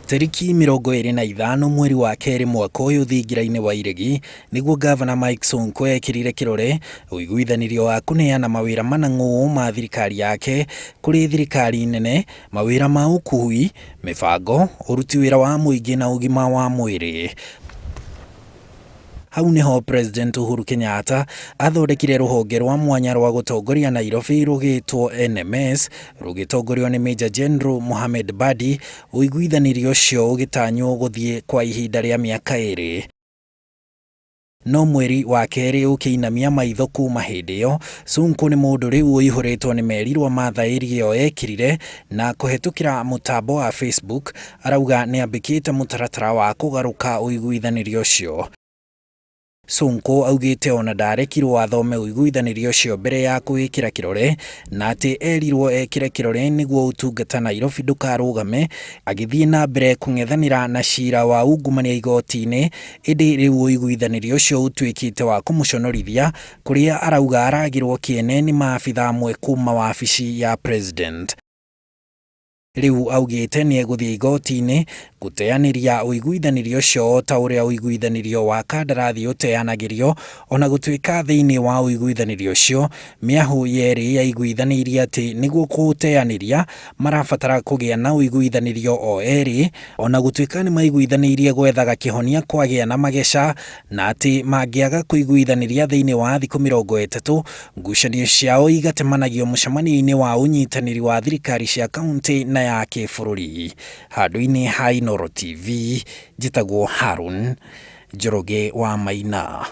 Tarĩki 25 mweri wa kerĩ mwaka ũyũ thingira-inĩ wa Iregi nĩguo Ngavana Mike Sonko ekĩrire kĩrore ũiguithanĩrio wa kũneana mawĩra mana ng'ũ ma thirikari yake kũrĩ thirikari nene, mawĩra ma ũkuui, mĩbango, ũruti wĩra wa mũingĩ na ũgima wa mwĩrĩ. Hau nĩho President Uhuru Kenyatta athondekire rũhonge rwa mwanya rwa gũtongoria Nairobi rũgĩtwo NMS rũgĩtongorio nĩ Major General Mohamed Badi, ũiguithanĩrio ũcio ũgĩtanywo gũthiĩ kwa ihinda rĩa mĩaka ĩrĩ. No mweri wa kerĩ ũkĩinamia maitho kuma hĩndĩ ĩyo, Sonko nĩ mũndũ rĩu ũihũrĩtwo nĩ merirwa ma thaĩri ĩyo ekĩrire na kũhetũkĩra mũtambo wa Facebook arauga nĩambĩkĩte mũtaratara wa kũgarũka ũiguithanĩrio ũcio. Sonko augĩte ona ndarekirwo athome ũiguithanĩrio ũcio mbere ya kũwĩkĩra kĩrore na atĩ erirwo ekĩre kĩrore nĩguo ũtungata Nairobi ndũkarũgame, agĩthiĩ na mbere kũng'ethanĩra na cira wa ungumania igoti-inĩ, ĩndĩ rĩu ũiguithanĩrio ũcio ũtuĩkĩte wa kũmũconorithia kũrĩa arauga aragirwo kĩene nĩ maabitha amwe kuma wabici ya President. Rĩu augĩte nĩ egũthiĩ igoti-inĩ gũteanĩria ũiguithanĩrio ũcio o ta ũrĩa ũiguithanĩrio wa kandarathi ũteanagĩrio, ona gũtuĩka thĩinĩ wa ũiguithanĩrio ũcio mĩahũ yerĩ yaiguithanĩirie atĩ nĩguo kũũteanĩria marabatara kũgĩa na ũiguithanĩrio o erĩ, ona gũtuĩka nĩ maiguithanĩirie gwethaga kĩhonia kwagĩa na mageca na atĩ mangĩaga kũiguithanĩria thĩinĩ wa thikũ 30, ngucanio ciao igatemanagio mũcemanio-inĩ wa ũnyitanĩri wa thirikari cia kauntĩ na ya kĩbũrũri. Handũ-inĩ ha Inooro TV, njĩtagwo Harun Njoroge wa Maina.